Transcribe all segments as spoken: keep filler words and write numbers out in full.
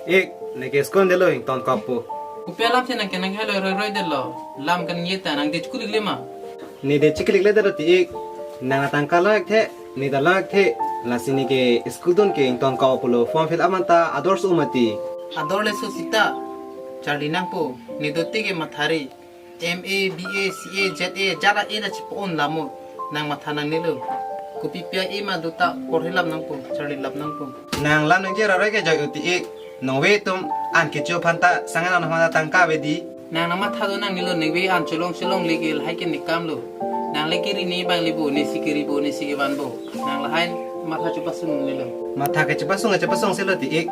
Ik, neke school detlo, ingtonkokpo. Kopi alam si nang kenang helo roi roi detlo. Lam kan ye ta nang det chiklik le ma? Ne det chiklik le detlo ti ik. Nang atangka lo ik the, ne ta lo ik the. Lasi neke school dun ke ingtonkok pulo form fill up anta ador so mati. Ador le so sita. Charli nangpo, ne dote ke mathari. M A, B A, C A, Z A, jara e na chipo-on lamo. Nang matha nangnelo. Kopi pia e ma dota porhi lap nangpo, charli lap nangpo. Nang lam nang jera roi ke joi uti ik. Nong ve tum an kecho phanta sangan nang phanta tangka vedi. Nang nang matha do nangnelo, neng ve an cholong cholong leke lahai ke ne kam lo. Nang leke ri ne bang lebo, ne si keri bo, ne si kevan bo. Nang lahai matha chepasung nangnelo. Matha ke chepasung, chepasung selo ti ik.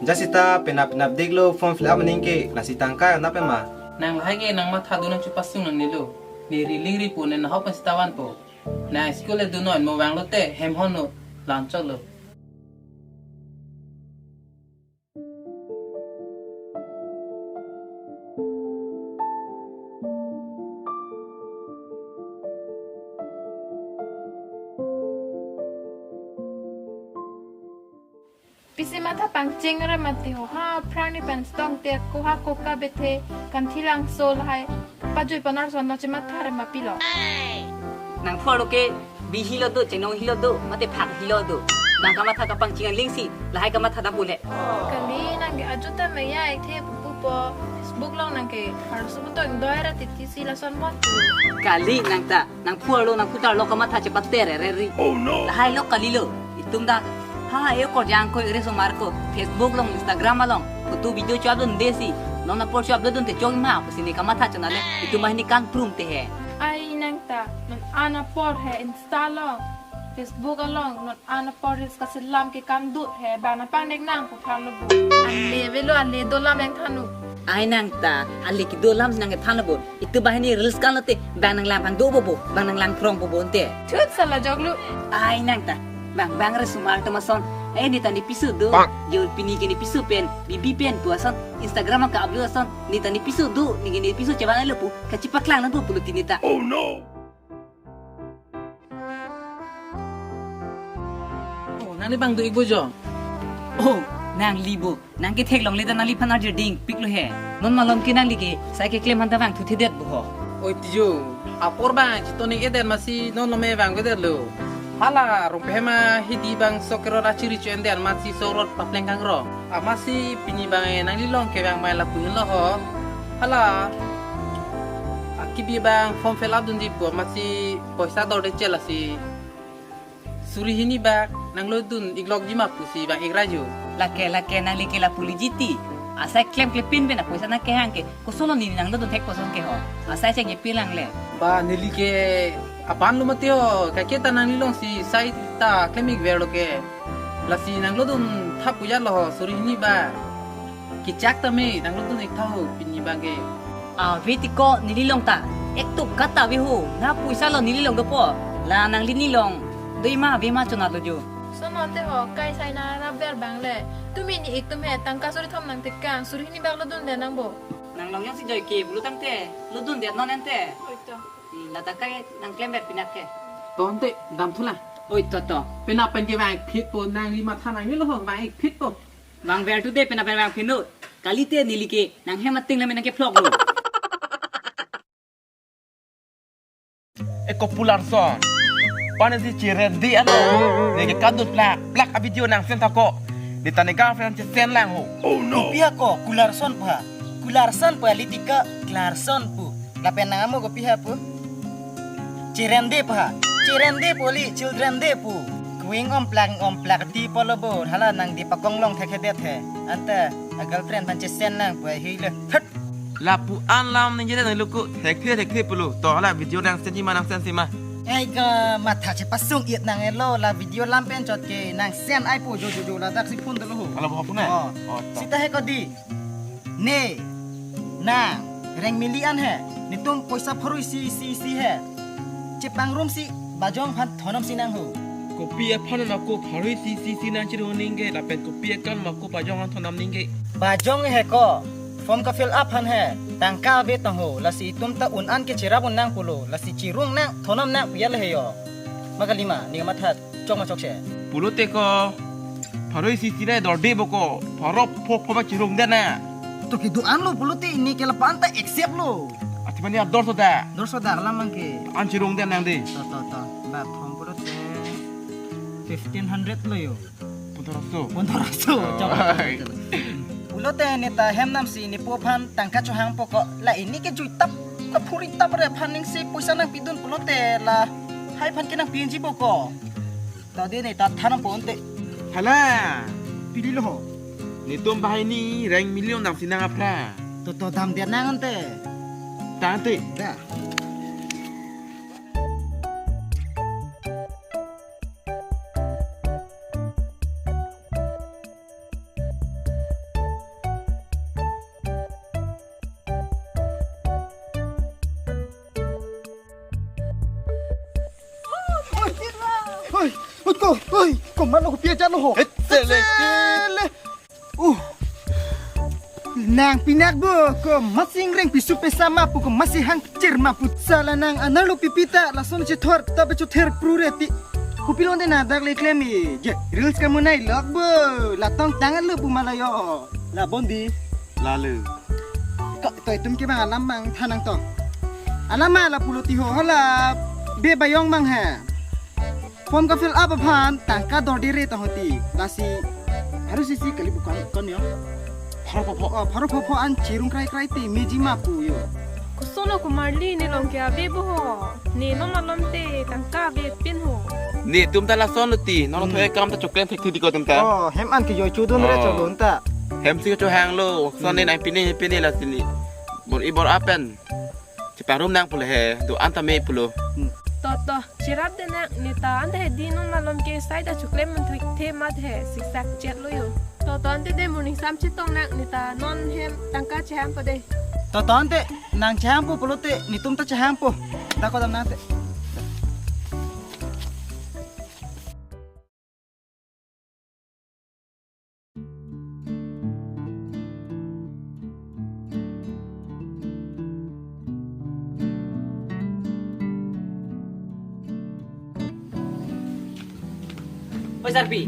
Jasita penap penap diklo form fill up ning ke, lasi tangka nap ema. Nang lahai ke nang matha do nang chepasung nangnelo. Ne ri ling ri po, ne nahok pen sita vanpo. Nang school le dunnon mo vanglote hem honno lanchoklo. Pisi matha pangcheng ra mati ho, ha phrang ni pen stong te ko ha ko ka bethe kan thilang so lahai. Pajui panar son no chematha ra ma pilo. Nang phuarlo ke bi helo do, chenong helo do, mate phak helo do. Nang kamatha kapangcheng aling si lahai kamatha dam pule. Kali nang ke ajuta me ya ek the pupu po. Facebook long nang ke harus betul doi ra titi si lason mot. Kali nang ta, nang phuarlo, nang phutarlo kamatha chepatere re ri. Oh no. Lahai lo kalilo. Itum dak ha, e korjang ko, ere somar ko, Facebook long, Instagram along photo video cho-upload dunde si, non apor cho-upload dunte chong ma pusi ne kamatha chonale, itum banghini kan prum te he. Ai nang ta, non an apor he Insta long, Facebook along, non an apor reels kaselam ke kan dut he, bang nang pangdek nang pu than lo bo. An le velo, an le dolam yang than lo. Ai nang ta, an le kedolam nang kethan lo bo. Itum banghini reels kan lote, bang nang lang pang do bo bo, bang nang lang phrong bo bo ante. Thut sala jok lo. Ai nang ta, bang bang re sumar tuma son. Eh, ne ta ne piso do. Bang. Yo pini ke ne piso pen, bibi pen pu ason, Instagram ka upload ason, ne ta ne piso do, ne ke ne piso chevan lo pu, kachipaklang nang pu pulo ti ne ta. Oh no. Oh, nangli bang do ik bo jo. Oh, nangli bo. Nang ke theklongle ta nangliphan arjir dingpik lo he. Non malom ke nangli ke sai keklem aphan vangthuthedet bo ho. Oi tijo, apor bang chitoni edet masi non lome vangvedet lo. Hala rong pehema hidi bang sok kerot achiri cho-en det masi sorot papleng kangrong. Amasi pini bang e nangli long ke bang mai lapu lo ho. Hala akibi bang form fill up dunji pu masi poisa dorde chela si. Suri hini bak nanglo dun iklok jima pusi bang ikraju. Lake lake nangli ke lapu liji ti. Asai klem klepin pen apoisa nang kehang ke. Kosolo ne nanglo dun thek koson ke ho. Asai cheng ye pilang le. Ba neli ke aban lo mati ho. Kake ta nangli long si sai ta klem ikver lo ke. Lasi nanglo dun thap puya lo ho suri hini bak. Kichak ta me, nanglo dun ik tha ho, pini bang ke. Ave ti ko neli long ta, ek tuk kata ave ho, na poisa lo neli long dopo, la nangli ne long, do-ik ma ave ma chonat lo jo. Sono te ho, kai sai na rap ver bang le, tumi ne ik tum he, tangka suri thom nang tekang, suri hini bak lo dunde nang bo. Nang long yang si joi ke, bulu tang te, lo dunde non ante. Oi to. Hmm, la ta kai nang klem vet pinak ke. Ton te, dam thu la. Oi to to. Penap pen ke vang phit po, nangli matha nangli lo ho, vang ik phit po. Vang ver tu de penap pen vang phit no. Kalite neli ke nang hem ating lam nang ke phlok lo. Eko pular son. Pane si chiren di ano. Ne ke kadun plak plak a video nang send tha ko. Di tani girlfriend si send lang ho. Oh no. Pia ko kular son pa. Kular son pa litika kular son pu. Lapen nang amo kopi ha pu? Children day pu ha. Children day pu li, children day pu. Kuing omplak omplak ti polo bo. Hala nang di pakong long thek hedet he. Anta a girlfriend phan chesen nang pu hi le. Thut. Lapu an lam ning jere nang luku. Thek the thek the pulo. To hala video nang send si ma nang send si ma. Ai ga matha chepasung it nang elo la video lam pen chot ke nang send ai pu jo jo jo ladak si phone dolo ho. Hala bo phone. Oh. Oh, to. Sita he ko di. Ne, nang, reng mili an he, netum poisa pharui si si si he. Chepangrum si, bajong phan thonom si nang ho. Kopi aphan ma ko pharui si si si nang chiri honing ke, lapen kopi akan ma ko bajong an thonom ning ke. Bajong he ko, form ka fill up phan he, tangka ave tang ho, lasi itum ta un an ke chirap un nang pulo, lasi chirung nang, thonom nang piyal he yo. Ma kali ma, ne kamatha chok ma chokche. Pulote ko, pharo isi isi le dorde bo ko, pharo pho pho ma chirung den na. To kedo-an lo pulote ne ke lapu-an ta accept lo. Ati mane ap dorso da. Dorso da alam abang ke. An chirung den nang de. To, to, to. Bathom pulote fifteen hundred lo yo. Pondoroso. Pondoroso. Oh, chok. Ai. Pulote ne ta hem namsi ne po aphan tangka chohangpo ko, la ne ke jui tap, kaphuri tap re aphan ning si poisa nangpidun pulote lahai aphan ke nangpi-enji bo ko. To de ne ta than nangpo ante. Hala. Pilo ho. Netum banghini reng million damsi nang apra. To, to, damdet nang ante. Tangte. Da. Oi, oi, ko, oi, ko mano ko pia jalo ho. Etsele. Etsele. Uh. Nang pinak bo, ko masing reng pisu pesa ma pu ko masing hang cer ma pu sala nang anar lo pipita lason chethor ta be chother pru re ti. Kopilo ante na dak le klem e. Je, reels kamunai lok bo. La tong tangan lo pu malayo. La bondi. Lalu. Ko to itum ke bang alam bang than nang to. Alam ma la pulo ti ho hala be bayong bang he. Form ka fill up aphan tangka dorde re ta hoti. Lasi harus isi kali bukan kon yo. Pharo pho pho. Oh, pharo pho pho an chirung krai krai ti meji ma pu yo. Koson lo Kumarli ne long ke ave bo ho. Ne non malom te tangka ave pin ho. Netum ta lason lo ti, non Hmm. thoi kam ta choklem thek thek di ko tum ta. Oh, hem an ke yo chudun re Oh. cholun ta. Hem si chohang lo, son ne Hmm. nang pine pine lasi ne. Bor-i bor-a pen. Cheparum nang pulo he, do-an ta me pulo. Hmm. To to, cherap de nang, ne ta ante he di non malom ke sai ta choklem man thik the mat he, siksak chet lo yo. To to ante de morning sam chetong nang, ne ta non hem tangka chehangpo de. To to ante, nang chehangpo pulote, netum ta chehangpo. Da ko dam nang ante. Oi Sarpi,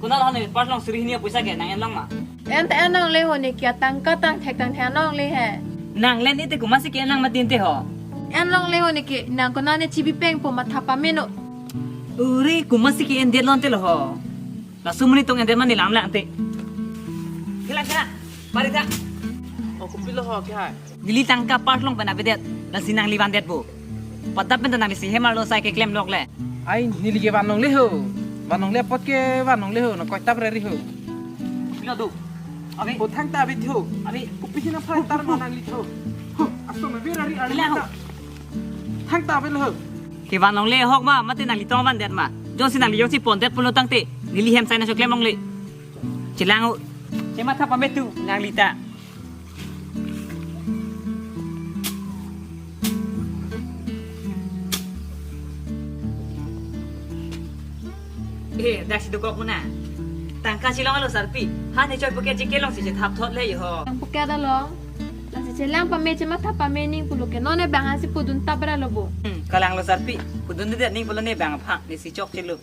konat hone parlong suri hini poisa ke nang en long ma? En ta en longle ho ne ke tangka tang thek tang thek longle he. Nang len ite komatsi ke en lang ma tin te ho. En longle ho ne ke nang konat ne chibi pengpo matha pameno. Uri komatsi ke en det lon te lo ho. Laso amonit tong en det ma ne lam lang te. Kela kela. Mari ta. Oh, kopilo ho ke hai. Neli tangka parlong pen avedet. Lasi nangli vandet bo. Padap pen ta nangli si hem arlo sai keklem lok le. Ai, neli ke van longle ho. Van longle apot ke van longle ho. Nang koi tap reri ho. Pilo do. Ave. Ko thangta ave tho. Ave. Kopi si nang phai tar ma nangli tho. Ho, aso na vera ri ari Pilo ho. ta. Thangta ave lo ho. Ke van longle ahok ma, mate nangli tong vandet ma. Jongsi nangli jongsi pondet pulo tangte. Neli hem sai nang choklem longle. Chelang o. Chematha pame tu nangli ta. Eh, dak si dokok muna. Tangka chelong alo Sarpi. Han ne choi pocket chike long si chethap thot le ho. Nang pocket along. Lasi chelang pame chematha pame ning pulo ke. Non ne bang han si pudun tabra lo bo. Hmm, kalang lo Sarpi. Pudun de ning pulo ne bang aphan ne si chokche lo.